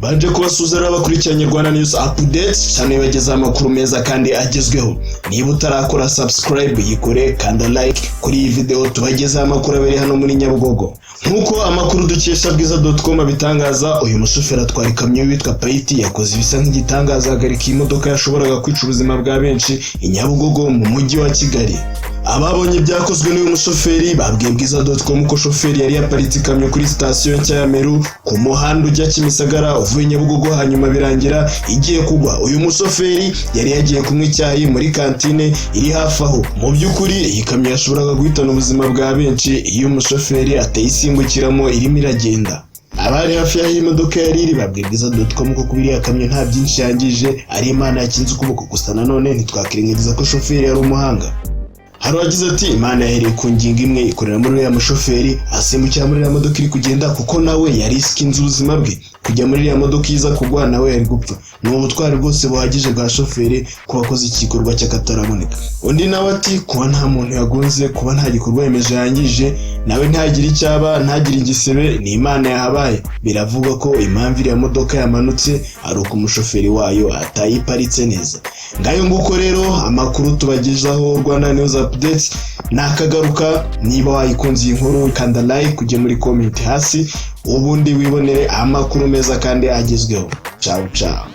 Baje kubasuhuza rero abakurikiranye Rwanda News Updates cyane, bagezaho amakuru meza kandi agezweho. Niba utarakora subscribe, yikore, kanda like kuri iyi video. Tubagezaho amakuru abereye hano muri Nyabugogo. Nk'uko amakuru dukesha bwiza.com abitangaza, uyu mushoferi atwara ikamyo witwa Payiti yakoze ibisa nk'igitangaza, ahagarika iyi modoka yashoboraga kwica ubuzima bwa benshi i Nyabugogo mu mujyi wa Kigali. Ababonye ibyakozwe n'uyu mushoferi babwiye bwiza.com ko shoferi yari yaparitse ikamyo kuri sitasiyo nshya ya Meru ku muhanda ujya Kimisagara uvuye Nyabugogo, hanyuma birangira igiye kugwa. Uyu mushoferi yari yagiye kunywa icyayi muri kantine iri hafi aho. Mu by'ukuri iyi kamyo yashoboraga guhitana ubuzima bwa benshi iyo umushoferi atayisimbukiramo irimo iragenda. Abari hafi y'aho iyi modoka yari iri babwiye bwiza.com ko kuba iriya kamyo nta byinshi yangije ari Imana yakinze ukuboko. Gusa nanone ntitwakwirengagiza ko shoferi yari umuhanga. Hari uwagize ati: "Imana yahereye ku ngingo imwe ikorera muri uriya mushoferi, asimbukira muri iriya modoka iri kugenda, kuko nawe yari isikinze ubuzima bwe kujya muri iriya modoka iza kugwa, nawe yari gupfa. Ni ubutwari rwose buhagije bwa shoferi kuba akoze iki gikorwa cy'akataraboneka." Undi nawe ati: "Kuba nta muntu yagonze, kuba nta gikorwa remezo yangije, nawe ntagire icyaba, ntagire igisebe, ni Imana yahabaye." Biravugwa ko impamvu iriya modoka yamanutse ari uko umushoferi wayo atayiparitse neza. Ngayo nguko rero amakuru tubagezaho Rwanda News Updates nakagaruka. Niba wayikunze iyi nkuru, kanda like, ujye muri comment hasi, ubundi wibonere amakuru meza kandi agezweho. Ciao ciao.